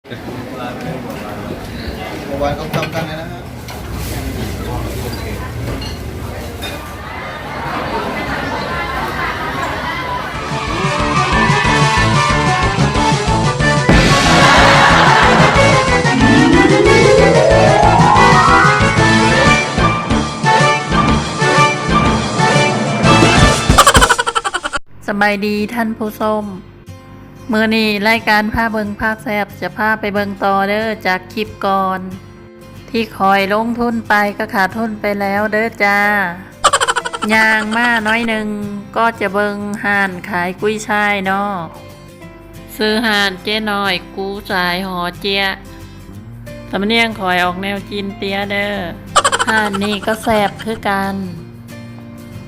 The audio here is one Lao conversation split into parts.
ເມື່ອວານກໍຊ້ຳກັນນະ. ສະບາຍດີທ່ານຜູ້ຊົມ. ມື້ນີ້ລາຍການພາເບິ່ງພາແຊບຈະພາໄປເບິ່ງຕໍ່ເດີ້ ຈາກຄລິບກ່ອນ ທີ່ຂ້ອຍລົງທຶນໄປກໍຂາດທຶນໄປແລ້ວເດີ້ຈ້າ. ຍ່າງມາໜ້ອຍໜຶ່ງກໍຈະເບິ່ງຮ້ານຂາຍກຸ້ຍຊາຍເນາະ. ຊື່ຮ້ານເຈ້ນ້ອຍ ກູສາຍຫໍເຈຍ. ສຳນຽງຂ້ອຍອອກແນວຈີນເຕຍເດີ້. ຮ້ານນີ້ກໍແຊບຄືກັນ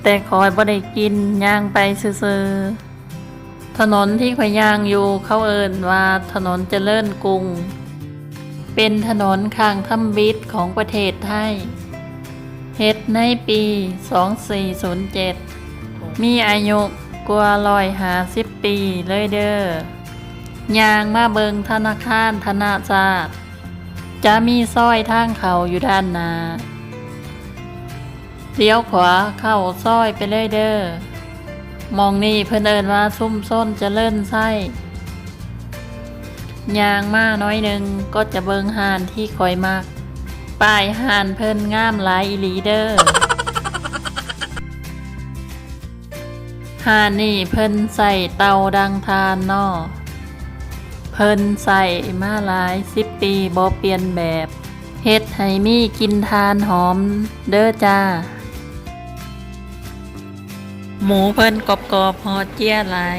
ແຕ່ຂ້ອຍບໍ່ໄດ້ກິນ, ຍ່າງໄປຊື່ໆ. ຖະໜົນທີ່ຂ້ອຍຍ່າງຢູ່ ເຂົາເອີ້ນວ່າຖະໜົນຈະເລີນກຸງ, ເປັນຖະໜົນຂ້າງທຳອິດຂອງປະເທດໄທ, ເຮັດໃນປີສອງສີ່ສູນເຈັດ, ມີອາຍຸກວ່າຮ້ອຍຫ້າສິບປີເລີຍເດີ້. ຍ່າງມາເບິ່ງທະນາຄານທະນະຊາດ, ຈະມີຊອຍທາງເຂົ້າຢູ່ດ້ານໜ້າ. ລ້ຽວຂວາເຂົ້າຊອຍໄປເລີຍເດີ້. ໝ່ອງນີ້ເພິ່ນເອີ້ນວ່າຊຸມຊົນຈະເລີນໄຊ. ຍ່າງມາໜ້ອຍໜຶ່ງກໍຈະເບິ່ງຮ້ານທີ່ຂ້ອຍມັກ. ປ້າຍຮ້ານເພິ່ນງາມຫຼາຍອີ່ຫຼີເດີ້. ຮ້ານນີ້ເພິ່ນໃຊ້ເຕົາດັງຖ່ານເນາະ. ເພິ່ນໃຊ້ມາຫຼາຍສິບປີບໍ່ປ່ຽນແບບ. ເຮັດໃຫ້ມີກິ່ນຖ່ານຫອມເດີ້ຈ້າ. ໝູເພິ່ນກອບໆ ຫໍເຈຍຫຼາຍ.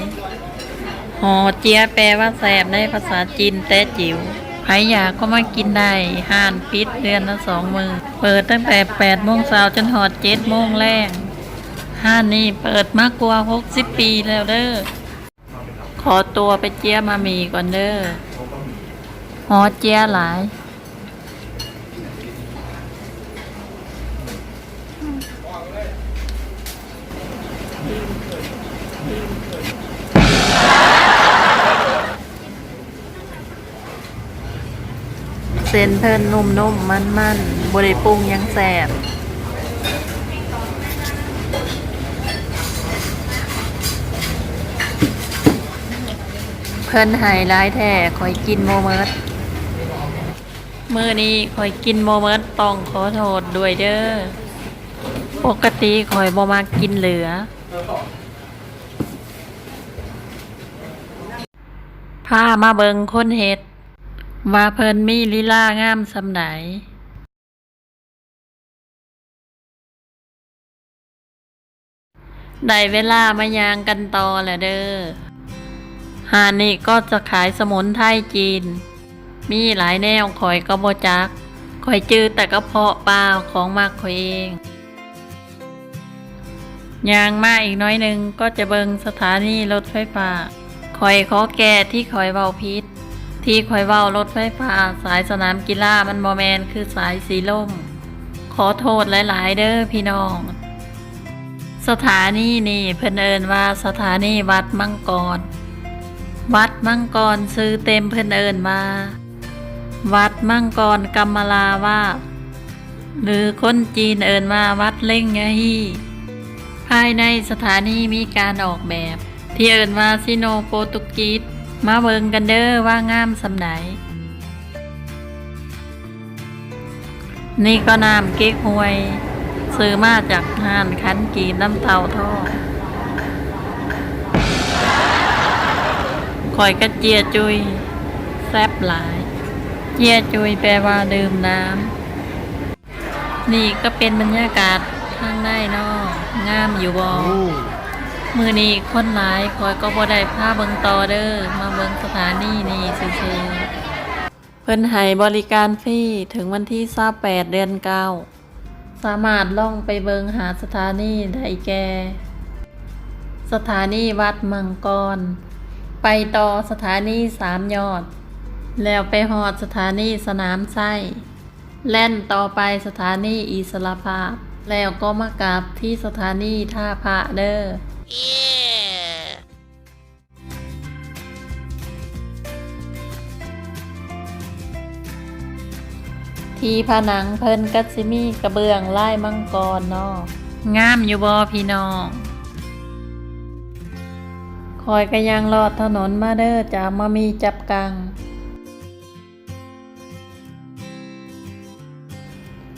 ຫໍເຈຍແປວ່າແຊບໃນພາສາຈີນແຕ້ຈິ໋ວ. ໃຜຢາກກໍມາກິນໄດ້. ຮ້ານປິດເດືອນລະສອງມື້, ເປີດຕັ້ງແຕ່ແປດໂມງເຊົ້າຈົນຮອດເຈັດໂມງແລງ. ຮ້ານນີ້ເປີດມາກວ່າຫົກສິບປີແລ້ວເດີ້. ຂໍຕົວໄປເຈຍໝາໝີ່ກ່ອນເດີ້. ຫໍເຈຍຫຼາຍ. ເສັ້ນເພິ່ນນຸ້ມໆ ມັນໆ ບໍ່ໄດ້ປຸງຫຍັງ ແຊບ. ເພິ່ນໃຫ້ຫຼາຍແທ້ ຂ້ອຍກິນບໍ່ໝົດ. ມື້ນີ້ຂ້ອຍກິນບໍ່ໝົດ ຕ້ອງຂໍໂທດດ້ວຍເດີ້. ປົກກະຕິຂ້ອຍບໍ່ມັກກິນເຫຼືອ. ພາມາເບິ່ງຄົນເຮັດ ວ່າເພິ່ນມີລີລາງາມສ່ຳໃດ. ໄດ້ເວລາມາຍ່າງກັນຕໍ່ແລ້ວເດີ້. ຮ້ານນີ້ກໍຈະຂາຍສະໝຸນໄພຈີນ ມີຫຼາຍແນວ ຂ້ອຍກໍບໍ່ຈັກ. ຂ້ອຍຈື່ແຕ່ກະເພາະປາຂອງມັກຂ້ອຍເອງ. ຍ່າງມາອີກໜ້ອຍໜຶ່ງກໍຈະເບິ່ງສະຖານີລົດໄຟຟ້າ. ຂ້ອຍຂໍແກ້ທີ່ຂ້ອຍເວົ້າຜິດ. ທີ່ຂ້ອຍເວົ້າລົດໄຟຟ້າສາຍສະໜາມກິລາ ມັນບໍ່ແມ່ນ ຄືສາຍສີລົມ. ຂໍໂທດຫຼາຍໆເດີ້ພີ່ນ້ອງ. ສະຖານີນີ້ເພິ່ນເອີ້ນວ່າສະຖານີວັດມັງກອນ. ວັດມັງກອນ ຊື່ເຕັມເພິ່ນເອີ້ນວ່າ ວັດມັງກອນກຳມະລາວາດ ຫຼືຄົນຈີນເອີ້ນວ່າວັດເລັງຍາຮີ. ພາຍໃນສະຖານີມີການອອກແບບທີ່ເອີ້ນວ່າຊີໂນໂປຕຸກີສ. ມາເບິ່ງກັນເດີ້ວ່າງາມສ່ຳໃດ. ນີ້ກໍນ້ຳເກັກຮວຍ ຊື້ມາຈາກຮ້ານຂັນກີບນຳເຕົ້າທອງ. ຂ້ອຍກະເຈຍຈຸຍ ແຊບຫຼາຍ. ເຈຍຈຸຍແປວ່າດື່ມນ້ຳ. ນີ້ກໍເປັນບັນຍາກາດທາງໃນເນາະ ງາມຢູ່ບໍ່? ໂອ້ ມື້ນີ້ຄົນຫຼາຍ ຂ້ອຍກໍບໍ່ໄດ້ພາເບິ່ງຕໍ່ເດີ້ ມາເບິ່ງສະຖານີນີ້ຊື່ໆ. ເພິ່ນໃຫ້ບໍລິການຟຣີເຖິງວັນທີຊາວແປດ ເດືອນເກົ້າ. ສາມາດລ່ອງໄປເບິ່ງຫ້າສະຖານີໄດ້ແກ່ ສະຖານີວັດມັງກອນ, ໄປຕໍ່ສະຖານີສາມຍອດ, ແລ້ວໄປຮອດສະຖານີສະໜາມໄຊ, ແລ່ນຕໍ່ໄປສະຖານີອິດສະລະພາບ, ແລ້ວກໍມາກັບທີ່ສະຖານີທ່າພະເດີ້. ທີ່ຜະໜັງເພິ່ນກໍຊິມີກະເບື້ອງລາຍມັງກອນເນາະ. ງາມຢູ່ບໍ່ພີ່ນ້ອງ? ຂ້ອຍກໍຍ່າງລອດຖະໜົນມາເດີ ຈາກມະໝີ່ຈັບກັງ.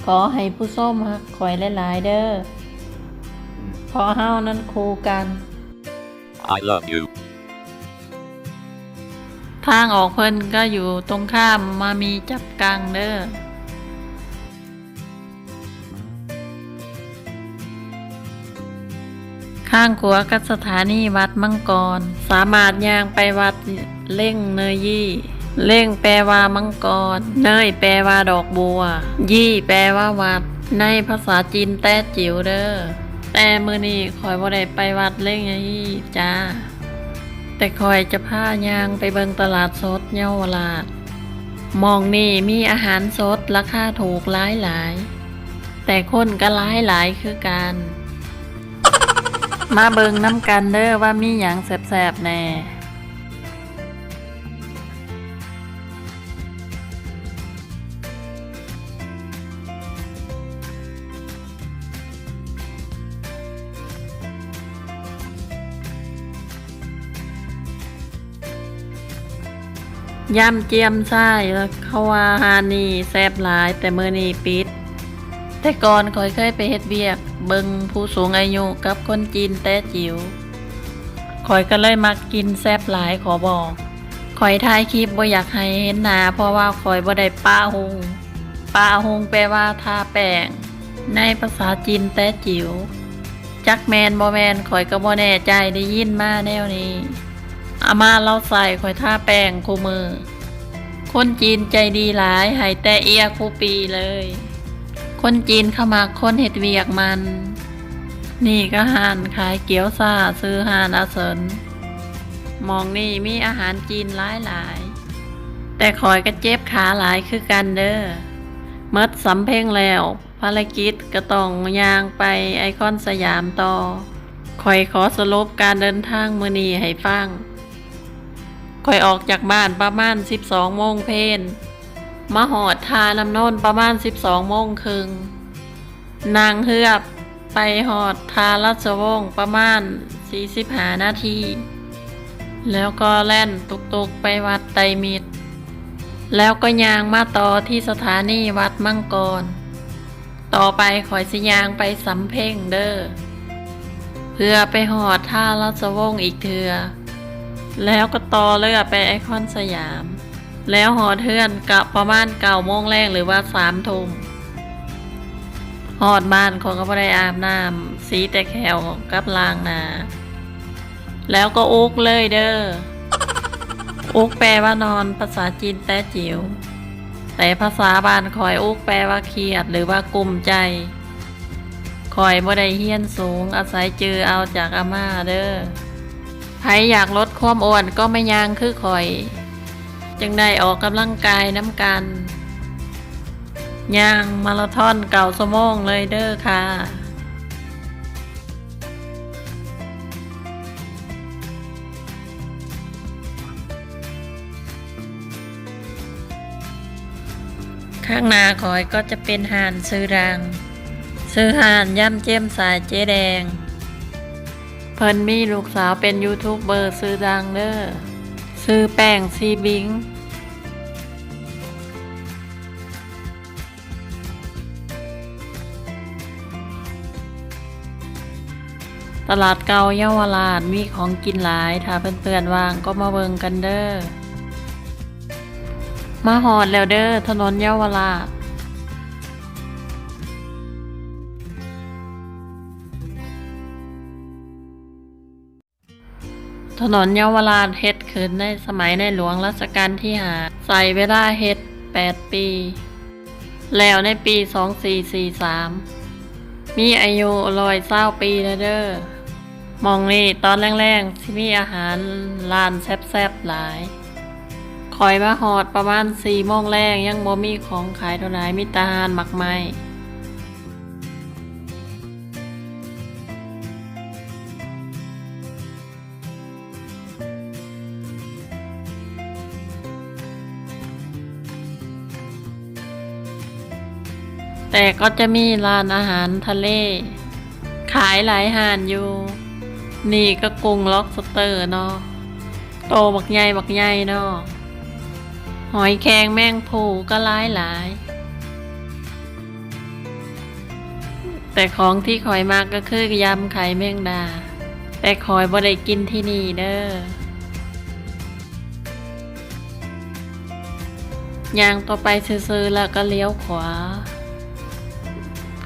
ຂໍໃຫ້ຜູ້ຊົມຮັກຂ້ອຍຫຼາຍໆເດີ ເພາະເຮົານັ້ນຄູ່ກັນ. I love you. ທາງອອກເພິ່ນກໍຢູ່ຕົງຂ້າມມະໝີ່ຈັບກັງເດີ. ຂ້າງຂວາກັບສະຖານີວັດມັງກອນ, ສາມາດຍ່າງໄປວັດເຫຼັງເນີຢີ. ເຫຼັງແປວ່າມັງກອນ, ເນີແປວ່າດອກບົວ, ຢີແປວ່າວັດ ໃນພາສາຈີນແຕ້ຈິ໋ວເດີ. ແຕ່ມື້ນີ້ຂ້ອຍບໍ່ໄດ້ໄປວັດເຫຼັງເນີຢີຈ້າ. ແຕ່ຂ້ອຍຈະພາຍ່າງໄປເບິ່ງຕະຫຼາດສົດເຍົາວະລາດ. ໝ່ອງນີ້ມີອາຫານສົດລາຄາຖືກຫຼາຍໆ, ແຕ່ຄົນກໍຫຼາຍໆຄືກັນ. ມາເບິ່ງນຳກັນເດີວ່າມີຫຍັງແຊບໆແດ່. ຍຳຈຽມຊາຍ ເຂົາວ່າຮ້ານນີ້ແຊບຫຼາຍ ແຕ່ມື້ນີ້ປິດ. ແຕ່ກ່ອນຂ້ອຍເຄີຍໄປເຮັດວຽກເບິ່ງຜູ້ສູງອາຍຸກັບຄົນຈີນແຕ້ຈິ໋ວ. ຂ້ອຍກໍເລີຍມັກກິນແຊບຫຼາຍ ຂໍບອກ. ຂ້ອຍຖ່າຍຄລິບບໍ່ຢາກໃຫ້ເຫັນໜ້າ ເພາະວ່າຂ້ອຍບໍ່ໄດ້ປະຮຸ່ງ. ປະຮຸ່ງແປວ່າທາແປ້ງ ໃນພາສາຈີນແຕ້ຈິ໋ວ. ຈັກແມ່ນບໍ່ແມ່ນຂ້ອຍກໍບໍ່ແນ່ໃຈ, ໄດ້ຍິນມາແນວນີ້. ອາມ່າລາວໃສ່ຂ້ອຍທາແປ້ງຄູ່ມື້. ຄົນຈີນໃຈດີຫຼາຍ, ໃຫ້ແຕ່ເອຍຄູ່ປີເລີຍ. ຄົນຈີນເຂົາມັກຄົນເຮັດວຽກໝັ່ນ. ນີ້ກໍຮ້ານຂາຍກຽວຊາ, ຊື່ຮ້ານອາເສີນ. ໝ່ອງນີ້ມີອາຫານຈີນຫຼາຍໆ, ແຕ່ຂ້ອຍກໍເຈັບຂາຫຼາຍຄືກັນເດີ. ໝົດສຳເພັງແລ້ວ, ພາລະກິດກໍຕ້ອງຍ່າງໄປໄອຄອນສະຫຍາມຕໍ່. ຂ້ອຍຂໍສະຫຼຸບການເດີນທາງມື້ນີ້ໃຫ້ຟັງ. ຂ້ອຍອອກຈາກບ້ານປະມານສິບສອງໂມງເພນ, ມາຮອດທ່ານ້ຳນົນປະມານສິບສອງໂມງເຄິ່ງ. ນັ່ງເຮືອໄປຮອດທ່າລາຊະວົງປະມານສີ່ສິບຫ້ານາທີ, ແລ້ວກໍແລ່ນຕຸກໆໄປວັດໄຕມິດ, ແລ້ວກໍຍ່າງມາຕໍ່ທີ່ສະຖານີວັດມັງກອນ. ຕໍ່ໄປຂ້ອຍຊິຍ່າງໄປສຳເພັງເດີ ເພື່ອໄປຮອດທ່າລາຊະວົງອີກເທື່ອ, ແລ້ວກໍຕໍ່ເຮືອໄປໄອຄອນສະຫຍາມ. ແລ້ວຮອດເຮືອນກະປະມານເກົ້າໂມງແລງ ຫຼືວ່າສາມທຸ່ມ. ຮອດບ້ານຂ້ອຍກໍບໍ່ໄດ້ອາບນ້ຳ, ສີແຕ່ແຂ້ວກັບລ້າງໜ້າ, ແລ້ວກໍອຸກເລີຍເດີ. ອຸກແປວ່ານອນ ພາສາຈີນແຕ້ຈິ໋ວ, ແຕ່ພາສາບ້ານຂ້ອຍ ອຸກແປວ່າຄຽດ ຫຼືວ່າກຸ້ມໃຈ. ຂ້ອຍບໍ່ໄດ້ຮຽນສູງ, ອາໄສຈື່ເອົາຈາກອາມ່າເດີ. ໃຜຢາກລົດຄວາມອ້ວນກໍມາຍ່າງຄືຂ້ອຍ, ຈຶ່ງໄດ້ອອກກຳລັງກາຍນຳກັນ. ຍ່າງມາລາທອນເກົ້າຊົ່ວໂມງເລີຍເດີຄ່ະ. ຂ້າງໜ້າຂ້ອຍກໍຈະເປັນຮ້ານຊື່ດັງ, ຊື່ຮ້ານຢຳເຈມສາຍເຈແດງ. ເພິ່ນມີລູກສາວເປັນຢູທູບເບີຊື່ດັງເດີ, ຊື່ແປ້ງຊີບິງ. ຕະຫຼາດເກົ່າເຍົາວະລາດມີຂອງກິນຫຼາຍ, ຖ້າເພື່ອນໆວ່າງກໍມາເບິ່ງກັນເດີ. ມາຮອດແລ້ວເດີ ຖະໜົນເຍົາວະລາດ. ຖະໜົນເຍົາວະລາດເຮັດຂຶ້ນໃນສະໄໝໃນຫຼວງລັດຊະການທີຫ້າ, ໃຊ້ເວລາເຮັດແປດປີ, ແລ້ວໃນປີສອງສີ່ສີ່ສາມ ມີອາຍຸຮ້ອຍຊາວປີແລ້ວເດີ. ໝ່ອງນີ້ຕອນແລງໆ ຊິມີອາຫານຮ້ານແຊບໆຫຼາຍ. ຂ້ອຍມາຮອດປະມານສີ່ໂມງແລງ ຍັງບໍ່ມີຂອງຂາຍເທົ່າໃດ, ມີແຕ່ຮ້ານໝາກໄມ້. ແຕ່ກໍຈະມີຮ້ານອາຫານທະເລຂາຍຫຼາຍຮ້ານຢູ່. ນີ້ກໍກຸ້ງ lobster ເນາະ, ໂຕບັກໃຫຍ່ບັກໃຫຍ່ເນາະ. ຫອຍແຄງແມງພູກໍຫຼາຍໆ. ແຕ່ຂອງທີ່ຂ້ອຍມັກກໍຄືຢຳໄຂ່ແມງດາ, ແຕ່ຂ້ອຍບໍ່ໄດ້ກິນທີ່ນີ້ເດີ້. ຍ່າງຕໍ່ໄປຊື່ໆ ແລ້ວກໍລ້ຽວຂວາ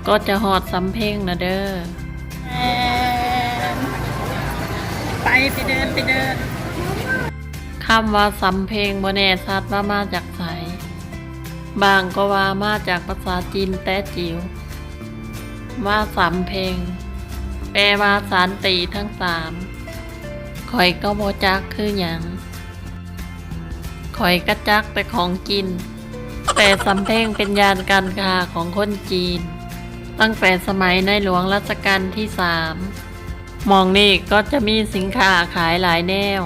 ກໍຈະຮອດສຳເພັງແລ້ວເດີ້. ໄປ ໄປເດີນ ໄປເດີນ. ຄຳວ່າສຳເພັງບໍ່ແນ່ຊັດວ່າມາຈາກໃສ. ບາງກໍວ່າມາຈາກພາສາຈີນແຕ້ຈິ໋ວ ວ່າສຳເພັງ ແປວ່າສານຕີທັງສາມ. ຂ້ອຍກໍບໍ່ຈັກຄືຫຍັງ, ຂ້ອຍກໍຈັກແຕ່ຂອງກິນ. ແຕ່ສຳເພັງເປັນຍ່ານການຄ້າຂອງຄົນຈີນ ຕັ້ງແຕ່ສະໄໝໃນຫຼວງລັດຊະການທີສາມ. ໝ່ອງນີ້ກໍຈະມີສິນຄ້າຂາຍຫຼາຍແນວ,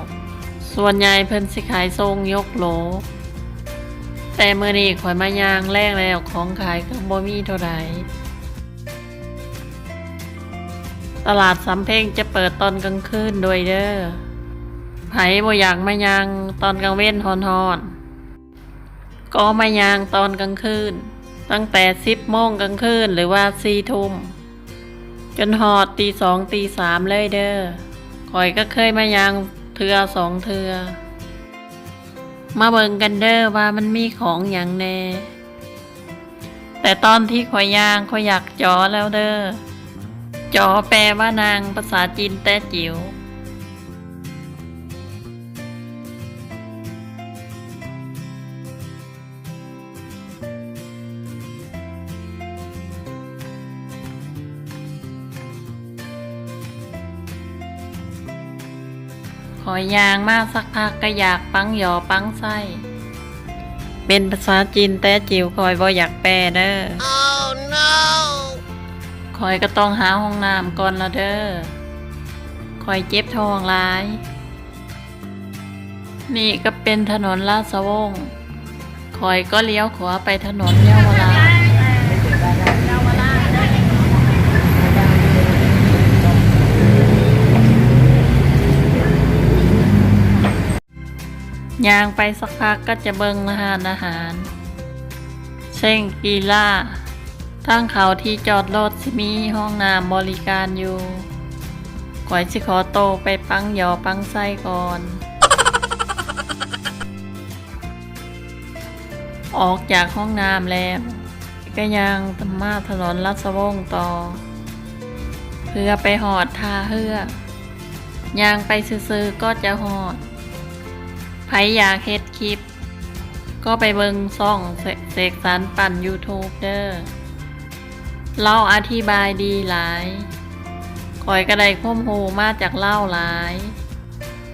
ສ່ວນໃຫຍ່ເພິ່ນຊິຂາຍສົ່ງຍົກໂຫຼ. ແຕ່ມື້ນີ້ຂ້ອຍມາຍ່າງແລງແລ້ວ ຂອງຂາຍກໍບໍ່ມີເທົ່າໃດ. ຕະຫຼາດສຳເພັງຈະເປີດຕອນກາງຄືນດ້ວຍເດີ້. ໃຜບໍ່ຢາກມາຍ່າງຕອນກາງເວັນຮ້ອນໆ ກໍມາຍ່າງຕອນກາງຄືນ ຕັ້ງແຕ່ສິບໂມງກາງຄືນ ຫຼືວ່າສີ່ທຸ່ມ ຈົນຮອດຕີສອງຕີສາມເລີຍເດີ້. ຂ້ອຍກໍເຄີຍມາຍ່າງເທື່ອສອງເທື່ອ. ມາເບິ່ງກັນເດີ້ວ່າມັນມີຂອງຫຍັງແດ່. ແຕ່ຕອນທີ່ຂ້ອຍຍ່າງ ຂ້ອຍຢາກຈໍແລ້ວເດີ້. ຈໍແປວ່ານັ່ງ ພາສາຈີນແຕ້ຈິ໋ວ. ຂ້ອຍຍ່າງມາສັກພັກກໍຢາກປັງຢໍປັງໄສ້. ເປັນພາສາຈີນແຕ້ຈິ໋ວ ຂ້ອຍບໍ່ຢາກແປເດີ້. ຂ້ອຍກໍຕ້ອງຫາຫ້ອງນ້ຳກ່ອນລະເດີ້. ຂ້ອຍເຈັບທ້ອງຫຼາຍ. ນີ້ກໍເປັນຖະໜົນລາຊະວົງ. ຂ້ອຍກໍລ້ຽວຂວາໄປຖະໜົນເຍົາວະລາດ. ຍ່າງໄປສັກພັກກໍຈະເບິ່ງຮ້ານອາຫານ ເຊັງກີລາ. ທາງເຂົ້າທີ່ຈອດລົດຊິມີຫ້ອງນ້ຳບໍລິການຢູ່. ຂ້ອຍຊິຂໍໂຕໄປປັງຢໍປັງໄສ້ກ່ອນ. ອອກຈາກຫ້ອງນ້ຳແລ້ວ ກໍຍ່າງມາຖະໜົນລາຊະວົງຕໍ່ ເພື່ອໄປຮອດທ່າເຮືອ. ຍ່າງໄປຊື່ໆກໍຈະຮອດ. ໃຜຢາກເຮັດຄລິບ ກໍໄປເບິ່ງຊ່ອງເສກສັນປັ່ນ YouTube ເດີ້. ລາວອະທິບາຍດີຫຼາຍ. ຂ້ອຍກໍໄດ້ຄວາມຮູ້ມາຈາກລາວຫຼາຍ.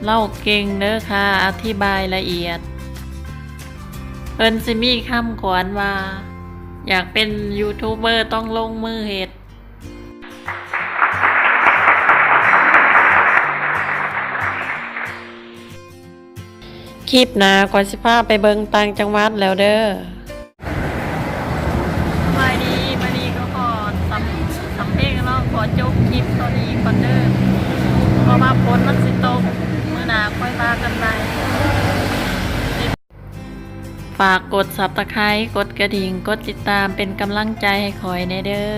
ລາວເກັ່ງເດີ້ຄ່າ ອະທິບາຍລະອຽດ. ເພິ່ນຊິມີຄຳຂວັນວ່າ ຢາກເປັນຢູທູບເບີຕ້ອງລົງມືເຮັດ. ຄລິບໜ້າຂ້ອຍຊິພາໄປເບິ່ງຕ່າງຈັງຫວັດແລ້ວເດີ້. ສະບາຍດີ, ມື້ນີ້ກໍຂໍສຳ ສຳເພັງເນາະ, ຂໍຈົບຄລິບເທົ່ານີ້ກ່ອນເດີ້. ເພາະວ່າຝົນມັນຊິຕົກ, ມື້ໜ້າຄ່ອຍວ່າກັນໃໝ່. ຝາກກົດ Subscribe ກົດກະດິ່ງ ກົດຕິດຕາມເປັນກຳລັງໃຈໃຫ້ຂ້ອຍແດ່ເດີ້.